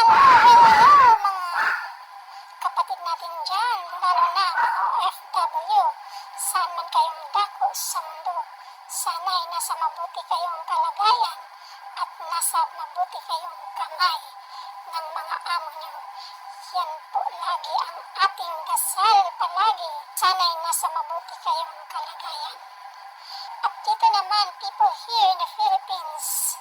Hello, hello, mga kapatid natin dyan, lalo na mga OFW, saan man kayong dako sa mundo. Sana'y nasa mabuti kayong kalagayan at nasa mabuti kayong kamay ng mga amo nyo. Yan po lagi ang ating dasal palagi. Sana'y nasa mabuti kayong kalagayan. At dito naman, people here in the Philippines,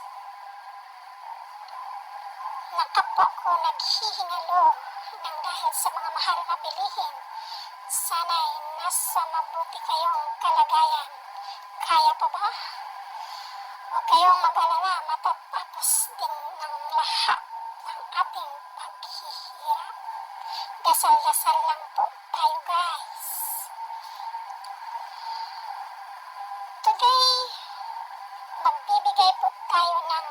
na kapwa ko naghihingalo ng dahil sa mga mahal na bilihin. Sana'y nasa mabuti kayong kalagayan. Kaya pa ba? Huwag kayong mag-alala, matatapos din ng lahat ng ating paghihirap. Dasal-dasal lang po tayo, guys. Today, magbibigay po tayo ng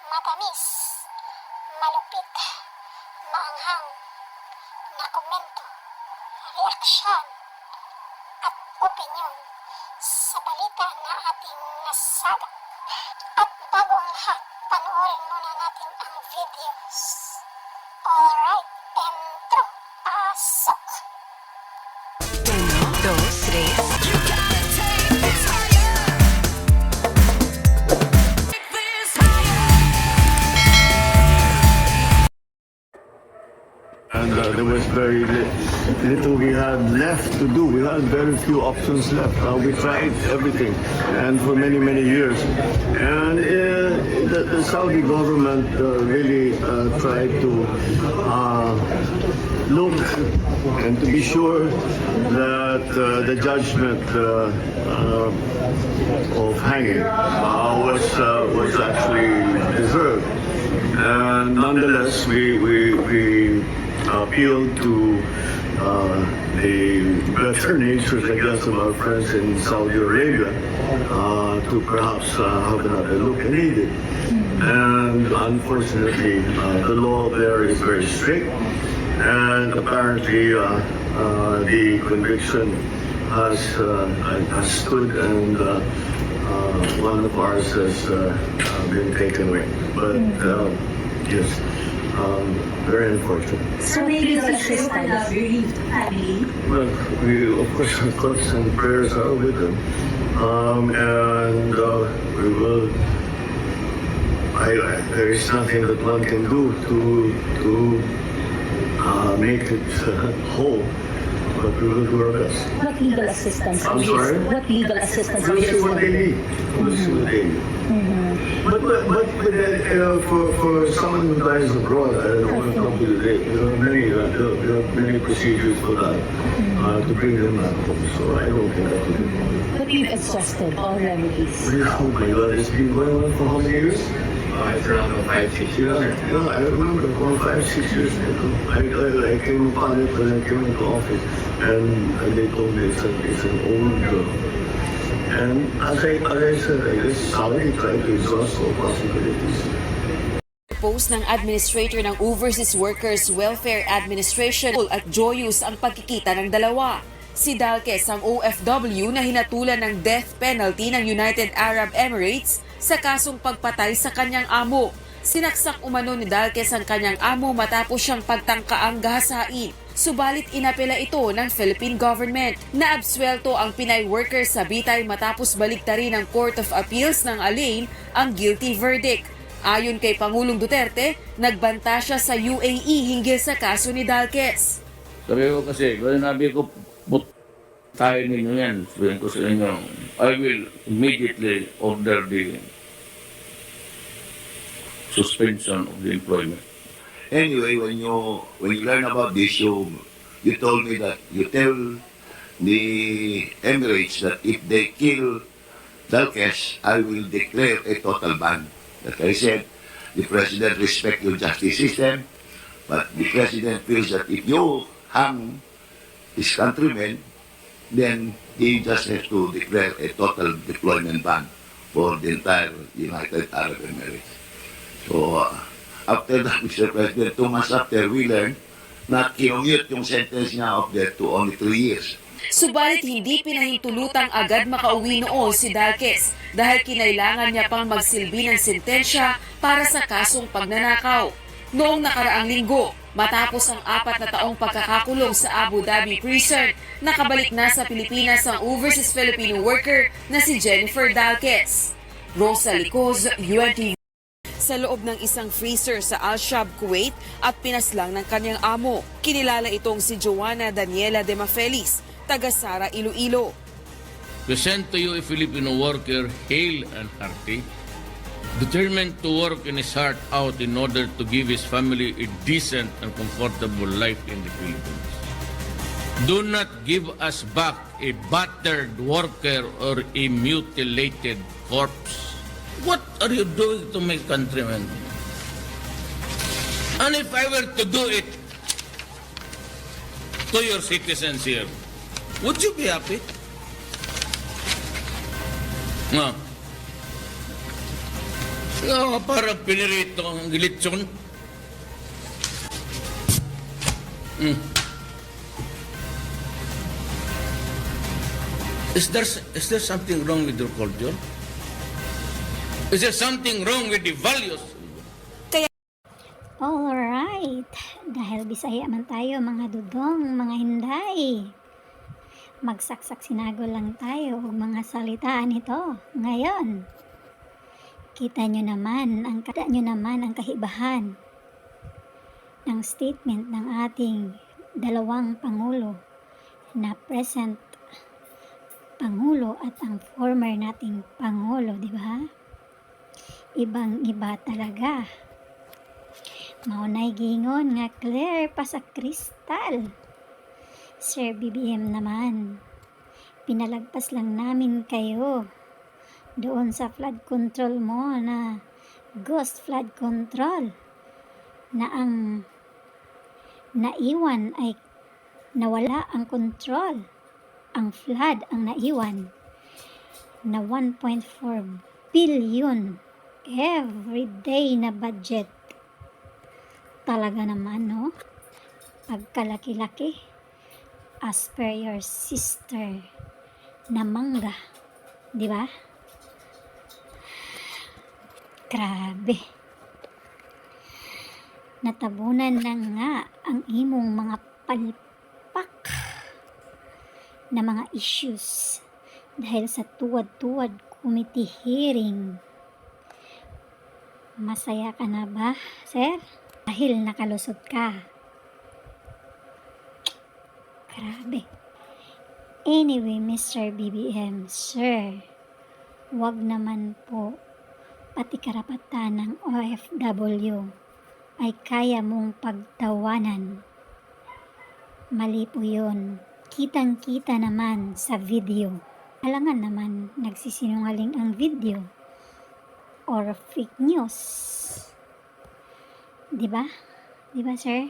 matamis, malupit, maanghang na komento, reaksyon, at opinion sa balita na ating nasagap. At bago ang lahat, panoorin muna natin ang videos. Alright, intro, pasok! Uno, dos, tres. You gotta take this higher. Take this higher. And there was very little we had left to do. We had very few options left. We tried everything, and for many, many years. And the Saudi government really tried to look and to be sure that the judgment of hanging was actually deserved. And nonetheless, we appealed to the better natures, I guess, of our friends in Saudi Arabia to perhaps have another look, and they did. And unfortunately, the law there is very strict, and apparently the conviction has stood and one of ours has been taken away. But yes, very unfortunate. So, legal assistance. Bereaved family. Well, we, of course, our thoughts and prayers are with them. And we will. There is nothing that one can do to make it whole, but we will do our best. What legal assistance? I'm sorry? What legal assistance? We'll see what they need. We'll see what they need. But for someone who dies abroad, I don't want to come to the date. There are many procedures for that to bring them back home. So I don't think that will be a problem. But you've exhausted all remedies. Oh my God, it's been going on for how many years? It's around 5, 6 years. Yeah, I remember about 5, 6 years ago. I came upon it when I came into office, and they told me it's an old. And as I said, I guess Saudi tried to exhaust all possibilities. Post ng administrator ng Overseas Workers Welfare Administration at joyous ang pagkikita ng dalawa. Si Dalques ang OFW na hinatulan ng death penalty ng United Arab Emirates sa kasong pagpatay sa kanyang amo. Sinaksak umano ni Dalques ang kanyang amo matapos siyang pagtangkaang gahasain. Subalit inapela ito ng Philippine government. Naabswelto ang Pinay worker sa bitay matapos baliktarin ng Court of Appeals ng Al Ain ang guilty verdict. Ayon kay Pangulong Duterte, nagbanta siya sa UAE hinggil sa kaso ni Dalques. Sabi ko kasi, kung sinabi ko, patayin ninyo yan, sabihin ko sa inyo, I will immediately order the suspension of the employment. Anyway, when you learn about this, you told me that you tell the Emirates that if they kill Dalques, I will declare a total ban. That I said, the president respect your justice system, but the president feels that if you hang his countrymen, then he just has to declare a total deployment ban for the entire United Arab Emirates. So, after that, Mr. President, 2 months after, we learned na kinommute yung sentence niya of death to only 3 years. Subalit hindi pinahintulutang agad makauwi noon si Dalques dahil kinailangan niya pang magsilbi ng sentensya para sa kasong pagnanakaw. Noong nakaraang linggo, matapos ang 4 na taong pagkakakulong sa Abu Dhabi Prison, nakabalik na sa Pilipinas ang overseas Filipino worker na si Jennifer Dalquez. Rosa Licoz, UNTV. Sa loob ng isang freezer sa Al-Shab, Kuwait at pinaslang ng kanyang amo. Kinilala itong si Joanna Daniela de Mafelis, taga Sara, Iloilo. We send to you a Filipino worker, hale and hearty, determined to work in his heart out in order to give his family a decent and comfortable life in the Philippines. Do not give us back a battered worker or a mutilated corpse. What are you doing to my countrymen? And if I were to do it to your citizens here, would you be happy? No. No, parang pinirito ang litson. Is there something wrong with your culture? Is there something wrong with the values? Alright, dahil Bisaya man tayo, mga dudong, mga hinday. Magsaksak sinago lang tayo og mga salitaan ito ngayon. Kita nyo naman ang kaibahan ng statement ng ating dalawang pangulo na present pangulo at ang former nating pangulo, di ba? Ibang-iba talaga. Mao nay giingon nga clear pa sa kristal. Sir BBM naman, pinalagpas lang namin kayo doon sa flood control mo na ghost flood control na ang naiwan ay nawala ang control. Ang flood ang naiwan na 1.4 billion every day na budget. Talaga naman, no? Pagkalaki-laki as per your sister na mangga. Di ba? Grabe. Natabunan na nga ang imong mga palpak na mga issues dahil sa tuwad-tuwad committee hearing. Masaya ka na ba, sir? Dahil nakalusot ka. Grabe. Anyway, Mr. BBM, sir, wag naman po pati karapatan ng OFW ay kaya mong pagtawanan. Mali po yun. Kitang-kita naman sa video. Alangan naman nagsisinungaling ang video or fake news. 'Di ba? 'Di ba, sir?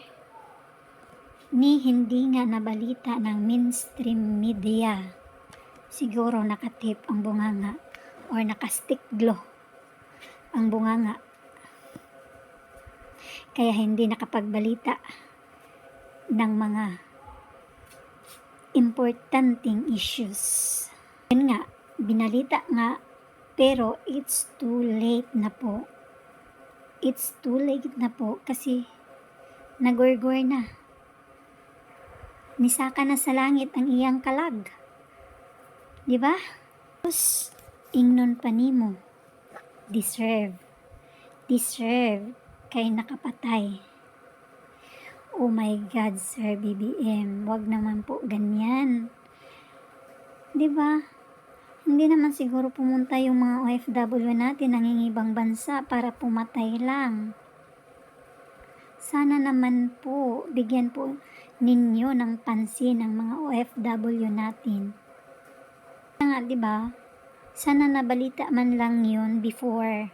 Ni hindi nga nabalita ng mainstream media. Siguro nakatip ang bunganga or naka-stick glue ang bunganga. Kaya hindi nakapagbalita ng mga importanteng issues. Yun nga, binalita nga, pero it's too late na po. It's too late na po kasi nagurgur na. Nisaka na sa langit ang iyang kalag. Di ba? Tapos, ingnon pa nimo. Deserve. Deserve kay nakapatay. Oh my God, Sir BBM, wag naman po ganyan. 'Di ba? Hindi naman siguro pumunta yung mga OFW natin ng ibang bansa para pumatay lang. Sana naman po, bigyan po ninyo ng pansin ang mga OFW natin. Nga, 'di ba? Sana nabalita man lang yun before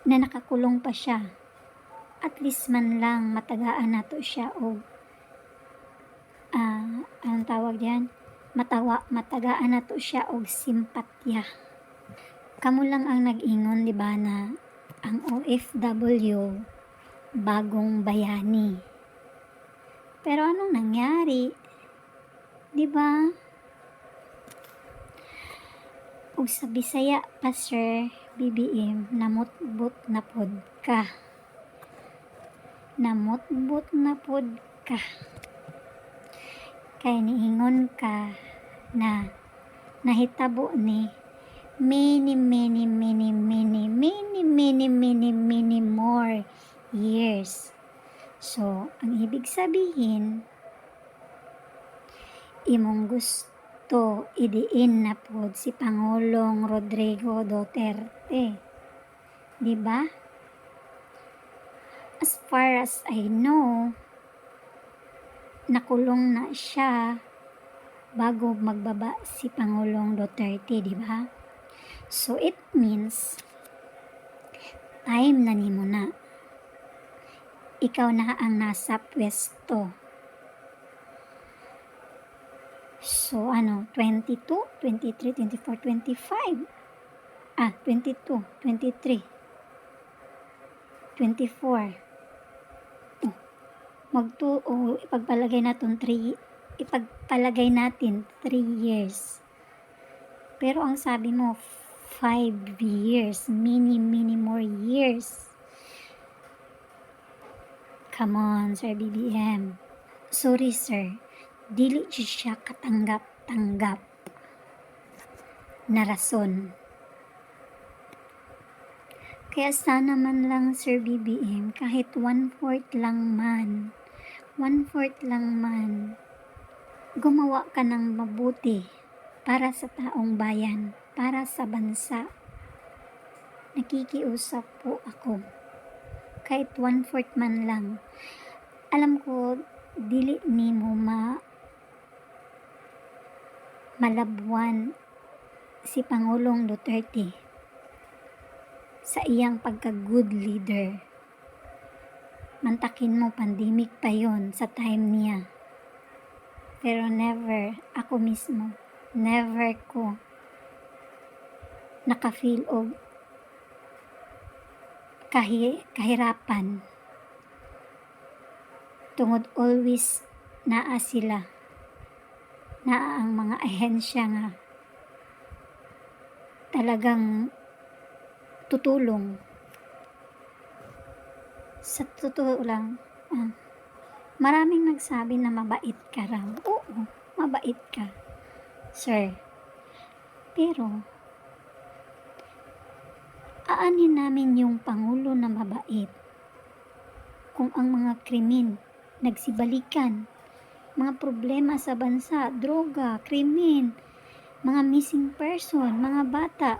na nakakulong pa siya. At least man lang matagaan nato siya og anong tawag diyan? Matagaan nato siya og simpatya. Kamo lang ang nag-ingon, di ba, na ang OFW bagong bayani. Pero anong nangyari? Di ba? Ug sa Bisaya pa, sir, BBM, namutbot na pod ka. Namutbot na pod ka. Kay niingon ka na nahitabo ni many, many, many, many, many, many, many, many more years. So, ang ibig sabihin, imong gusto idiin na pod si Pangulong Rodrigo Duterte. 'Di ba? As far as I know, nakulong na siya bago magbaba si Pangulong Duterte, 'di ba? So it means time na nimo na. Ikaw na ang nasa pwesto. So ano, 22, 23, 24, 25. Ah, 22, 23, 24. Oh, magtu oh, ipagpalagay natin 3 years. Pero ang sabi mo, 5 years, many, many more years. Come on, Sir BBM. Sorry, sir. Dili jud siya katanggap-tanggap na rason. Kaya sana man lang, Sir BBM, kahit one-fourth lang man, one-fourth lang man, gumawa ka ng mabuti para sa taong bayan, para sa bansa. Nakikiusap po ako. Kahit one-fourth man lang. Alam ko, dili nimo malabwan si Pangulong Duterte sa iyang pagka-good leader. Mantakin mo, pandemic pa yon sa time niya. Pero never, ako mismo, never ko naka-feel og kahirapan tungod always naa sila, naa ang mga ahensya nga talagang tutulong. Sa totoo lang, maraming nagsabi na mabait ka raw. Oo, mabait ka, sir, pero aanhin namin yung pangulo na mabait kung ang mga krimen nagsibalikan, mga problema sa bansa, droga, krimen, mga missing person, mga bata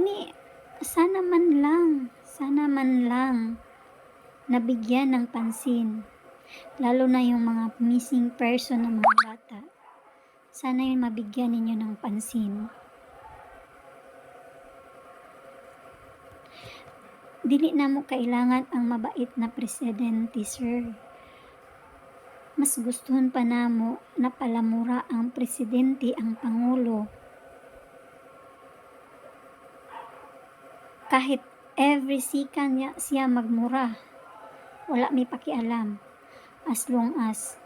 ni, sana man lang, sana man lang nabigyan ng pansin, lalo na yung mga missing person ng mga bata. Sana yung mabigyan ninyo ng pansin. Dili na mo kailangan ang mabait na presidente, sir. Mas gustuhon pa namo na palamura ang presidente, ang pangulo. Kahit every second niya siya magmura, wala mi pakialam. As long as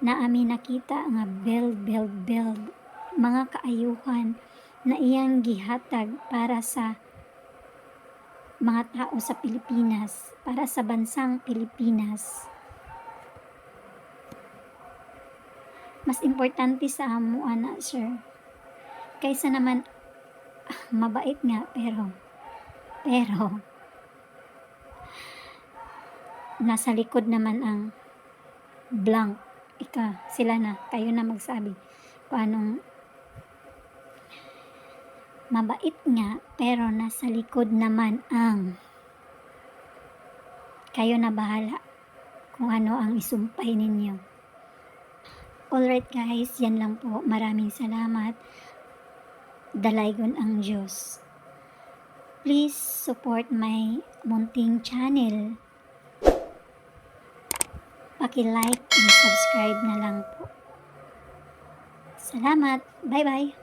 naa mi nakita nga build, build, build, mga kaayuhan na iyang gihatag para sa mga tao sa Pilipinas, para sa bansang Pilipinas. Mas importante sa amo ana, sir. Kaysa naman mabait nga pero nasa likod naman ang blank. Ika, sila na, kayo na magsabi kung anong mabait nga pero nasa likod naman ang, kayo na bahala kung ano ang isumpay ninyo. Alright guys, yan lang po. Maraming salamat. Dalaygon ang Diyos. Please support my munting channel. Paki-like and subscribe na lang po. Salamat. Bye-bye.